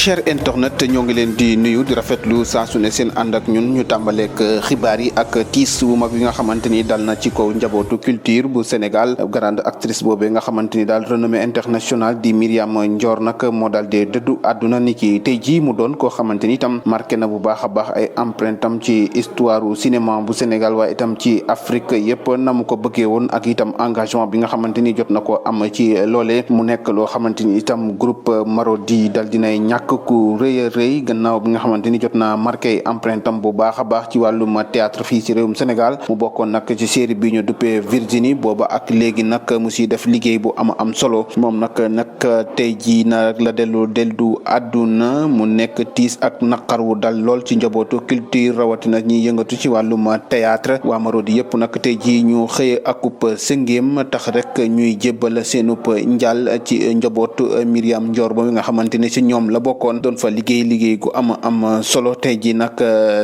cher internet ñoo ngi leen di nuyu di rafetlu saa su ne seen ànd ak ñun ñu tàmbaleek xibaar yi ak tiis bu mag bi nga xamante ni dal na ci kaw njabootu culture bu Sénégal. Grande actrice boobee nga xamante ni daal renommée internationale di Myriam Ndior nag moo daal di dëddu àdduna ni ki tey jii mu doon koo xamante ni itam marqué na bu baax a baax ay empreinte am ci histoire u cinéma bu Sénégal waaye itam ci Afrique yëpp na mu ko bëggee woon ak itam engagement bi nga xamante ni jot na ko am ci loolee mu nekk loo xamante ni itam groupe Marodi dal dinay ñàkk ku rëy a rëy gannaaw bi nga xamante ni jot naa marqué empreinte am bu baax a baax ci wàllum théâtre fii ci réewum Sénégal mu bokkoon nag ci série bi ñu duppee Virginie booba ak léegi nag mu si def liggéey bu am solo moom nag tey jii na la dellu àdduna mu nekk tiis ak naqar wu dal lool ci njabootu culture rawatina ñi yëngatu ci wàllum théâtre waa Marodi yëpp nag tey jii ñu xëye akub sëngéem tax rek ñuy jébbal seenub njaal ci njabootu Myriam Ndior ba nga xamante ne ci ñoom la bokkoon doon fa liggéey gu am solo tey ji nag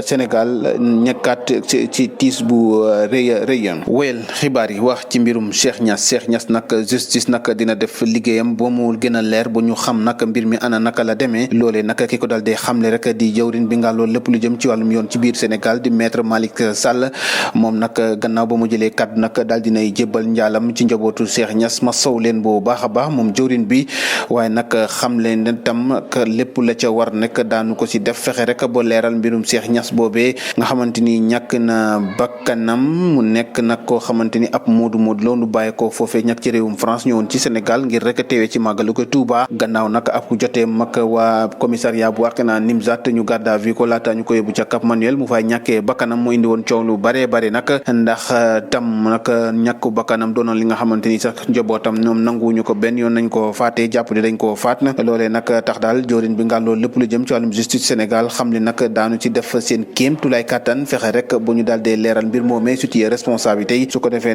Sénégal ñekkaat ci tiis bu rëy wéyal xibaar yi wax ci mbirum Cheikh Niass nag justice nag dina def liggéeyam ba mu gën a leer ba ñu xam nag mbir mi ana naka la demee loolee nag ki ko dal di xamle rek di jawrin bi nga loolu lépp lu jëm ci wàllum yoon ci biir Sénégal di maître Malick Sall moom nag gannaaw ba mu jëlee kaddu nag daal dinay jébbal njaalam ci njabootu Cheikh Niass ma sow leen bu baax a baax moom jawrin bi waaye nag xam leen tam lépp la ca war nekk daanu ko si def fexe rek ba leeral mbirum Cheikh Niass boobee nga xamante ni ñàkk na bakkanam mu nekk nag koo xamante ni ab moodu loonu bàyyi ko foofee ñàkk ci réewum France ñëwoon ci Sénégal ngir rek teewee ci màggalu ko Touba gannaaw nag ab jotee mag waa commissariat bu Wakhinane Nimzatt ñu garde à vue ko laata ñu ko yóbbu ca Cap Manuel mu fay ñàkkee bakkanam mu indi woon coow lu bare nag ndax tam nag ñàkku bakkanam doonoon li nga xamante ni sax njabootam ñoom nanguwuñu ko benn yoon nañ ko faatee jàpp di dañ koo faat loolee nag tax daal joorin bi nga loolu lépp lu jëm ci wàllum justice Sénégal xam ne nag daanu ci def seen kéem tulay kàttan fexe rek bu ñu daal dee leeral mbir moomee situé responsabilité yi su ko defee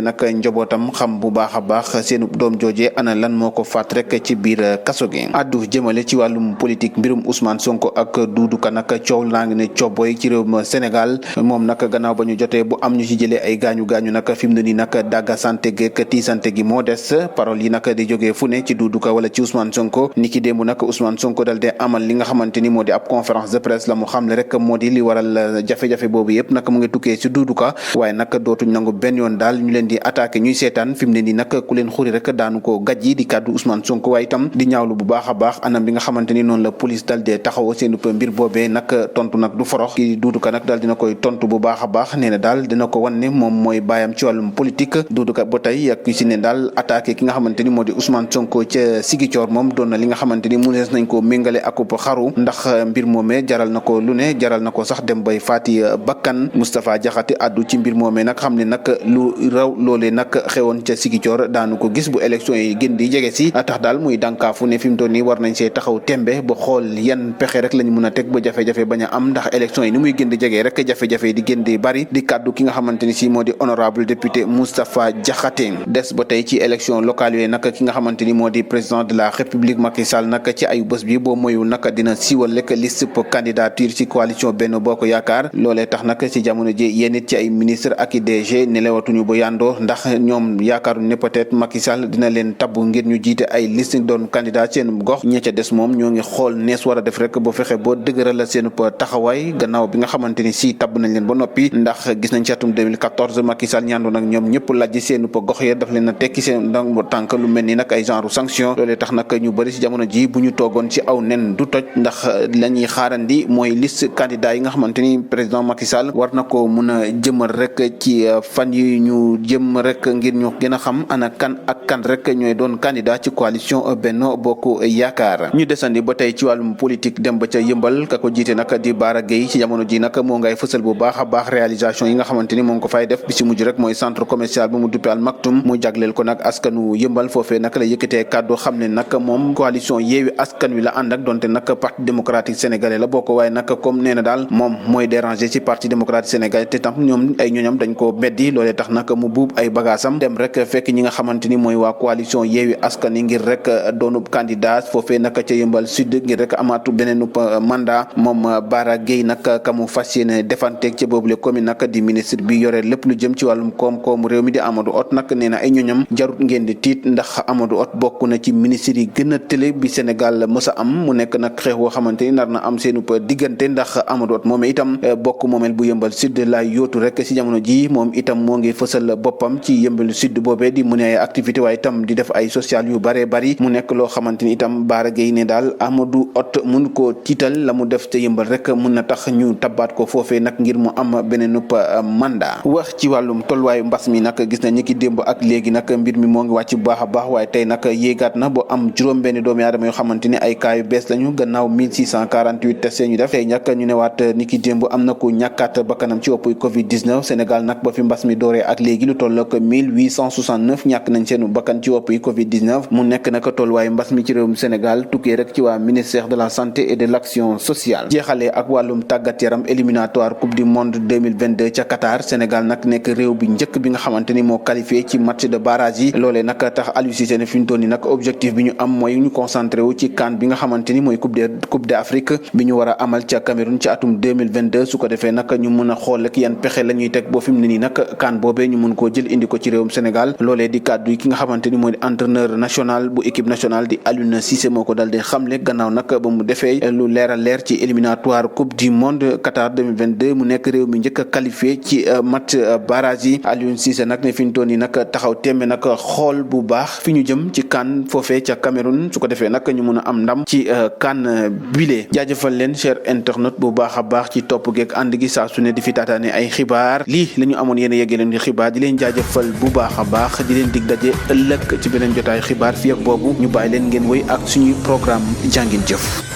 nag njabootam xam bu baax a baax seen doom joojee ana lan moo ko faat rek ci biir kaso gi addu jëmale ci wàllum politique mbirum Ousmane Sonko ak Doudou Ka nag coow laa ngi ne cooboy ci réewum Sénégal moom nag gannaaw ba ñu jotee bu am ñu ci jëlee ay gaañu nag fi mu ne nii nag dagga santé geek tiisante gi moo des parole yi nag di jógee fu ne ci Doudou Ka wala ci Ousmane Sonko niki démb nag Ousmane Sonko dal de amal li nga xamante ni moo di ab conférence de presse la mu xamle rek moo di li waral jafe-jafe boobu yëpp nag mu ngi tukkee ci Doudou Ka waaye nag dootuñ nangu benn yoon daal ñu leen di attaqué ñuy seetaan fi mu ne nii nag ku leen xuri rek daanu ko gàjji di kàddu Ousmane Sonko waaye itam di ñaawlu bu baax a baax anam bi nga xamante ni noonu la police dal de taxawoo seen mbir boobee nag tontu nag du forox ki Doudou Ka nag daal dina koy tontu bu baax a baax nee na daal dina ko wan ne moom mooy baayam ci wàllum politique Doudou Ka ba tey ak si ne daal attaqué ki nga xamante ni moo di Ousmane Sonko ca Ziguinchor moom doon na li nga xamante ni mu nees nañ ko méngale akub xaru ndax mbir moomee jaral na ko lu ne jaral na ko sax dem bay faati bakkan Moustapha Diakhaté addu ci mbir moomee nag xam ne nag lu raw loolee nag xewoon ca Ziguinchor daanu ko gis bu élection yi gën di jege si tax daal muy dànkaafu ne fi mu toll nii war nañ see taxaw tembe ba xool yan pexe rek lañ mun a teg ba jafe-jafe bañ a am ndax élection yi ni muy gën di jege rek jafe-jafe di gën di bari di kaddu ki nga xamante ni si moo di honorable député Moustapha Diakhaté des ba tey ci élection locale yooyu nag ki nga xamante ni moo di président de la République Macky Sall nag ci ayu bés bi boo moyul nag dina siiwal rek liste candidature ci coalition Benno Bokk Yaakaar loolee tax nag ci jamono ji yéen it ci ay ministre ak i DG nelewatuñu ba yàndoo ndax ñoom yaakaaru ne peut-être Macky Sall dina leen tabb ngir ñu jiite ay liste doon candidat seen gox ña ca des moom ñoo ngi xool nees war a def rek ba fexe boo dëgëral seen taxawaay gannaaw bi nga xamante ni si tabb nañ leen ba noppi ndax gis nañ ci atum 2014 Macky Sall ñaandoon ak ñoom ñëpp lajj seen gox ya daf leen a tekki seen tànk lu mel ni nag ay genre sanction loolee tax nag ñu bëri si jamono ji bu ñu toogoon ci aw nen du toj ndax la ñuy xaarandi mooy liste candidat yi nga xamante ni président Macky Sall war na ko mun a jëmal rek ci fan yi ñu jëm rek ngir ñu gën a xam ana kan ak kan rek ñooy doon candidat ci coalition Benno Bokk Yaakaar ñu desandi ba tey ci wàllum politique dem ba ca yëmbal ka ko jiite nag di Bara Gueye ci jamono ji nag moo ngay fësal bu baax a baax réalisation yi nga xamante ni moo ngi ko fay def bi si mujj rek mooy centre commercial bu mu duppe Al Maktoum mu jagleel ko nag askanu yëmbal foofee nag la yëkkatee kàddu xam ne nag moom coalition Yewwi Askan Wi la ànd ak donte nag parti démocratique sénégalais la bokk waaye nag comme nee na daal moom mooy déranger ci parti démocratique sénégalais te tam ñoom ay ñooñam dañ ko beddi loolee tax nag mu buub ay bagaasam dem rek fekk ñi nga xamante ni mooy waa coalition Yewwi Askan Wi ngir rek doonub candidat foofee nag ca yëmbal sud ngir rek amaatu beneen mandat moom Bara Gueye nag ka mu fas yéene defanteeg ca boobule commune nag di ministre bi yore lépp lu jëm ci wàllum koom-koomu réew mi di Amadou Hott nag nee na ay ñoñam jarut ngeen di tiit ndax Amadou Hott bokk na ci ministre yi gën a télé bi Sénégal mës a am mu nekk nag xeex woo xamante ni nar na am seenu diggante ndax Amadou Hott moom itam bokk moomeel bu Yeumbeul Sud la yootu rek si jamono ji moom itam moo ngi fësal boppam ci Yeumbeul Sud boobee di mu ne ay activité waaye itam di def ay social yu bare bari mu nekk loo xamante ni itam Bara Gaye ne daal Amadou Hott mun koo tiital la mu def te Yeumbeul rek mun na tax ñu tabaat ko foofee nag ngir mu am beneen mandat. wax ci wàllum tolluwaayu mbas mi nag gis na ñi ki démb ak léegi nag mbir mi moo ngi wàcc bu baax a baax waaye tey nag yéegaat na ba am juróom benn doomi aadama yoo xamante ni ay cas yu bees lañu gannaaw 1648 tests ñu def tey nag ñu ne waat ni ki démb am na ku ñàkkaat bakkanam ci wopp Covid-19 Sénégal nag ba fi mbas mi dooree ak léegi lu toll ak 1869 ñàkk nañ seenu bakkan ci wopp Covid-19 mu nekk nag tolluwaayu mbas mi ci réewum Sénégal tukkee rek ci waa ministère de la santé et de l'action sociale. jeexalee ak wàllum tàggat yaram éliminatoire coupe du monde 2022 ca Qatar Sénégal nag nekk réew bi njëkk bi nga xamante ni moo qualifié ci match de barrage yi loolee nag tax Aliou Cissé ne fi ñu toll nii nag objectif bi ñu am mooy ñu concentré wu ci CAN bi nga xamante ni mooy coupe d'Afrique bi ñu war a amal ca Cameroun ci atum 2022 su ko defee nag ñu mën a xool ak yan pexe la ñuy teg boo fi mu ne nii nag CAN boobee ñu mën koo jël indi ko ci réewum Sénégal loolee di kàddu yi ki nga xamante ni mooy entraîneur national bu équipe nationale di Aliou Cissé moo ko dal di xamle gannaaw nag ba mu defee lu leer a leer ci éliminatoire coupe du monde Qatar 2022 mu nekk réew mi njëkk a qualifié ci match barrage yi Aliou Cissé nag ne fi ñu toll nii nag taxaw tembe nag xool bu baax fi ñu jëm ci CAN foofee ca Cameroun su ko defee nag ñu mun a am ndam ci CAN bile jaajëfal leen cher internet bu baax a baax ci topp geeg ànd gi saa su ne di fi taataane ay xibaar lii la ñu amoon yéen a yeggee leen di xibaar di leen jaajëfal bu baax a baax di leen dig daje ëllëg ci beneen jotaay xibaar fii ak boobu ñu bàyyi leen ngeen wéy ak suñuy programme jàngin jëf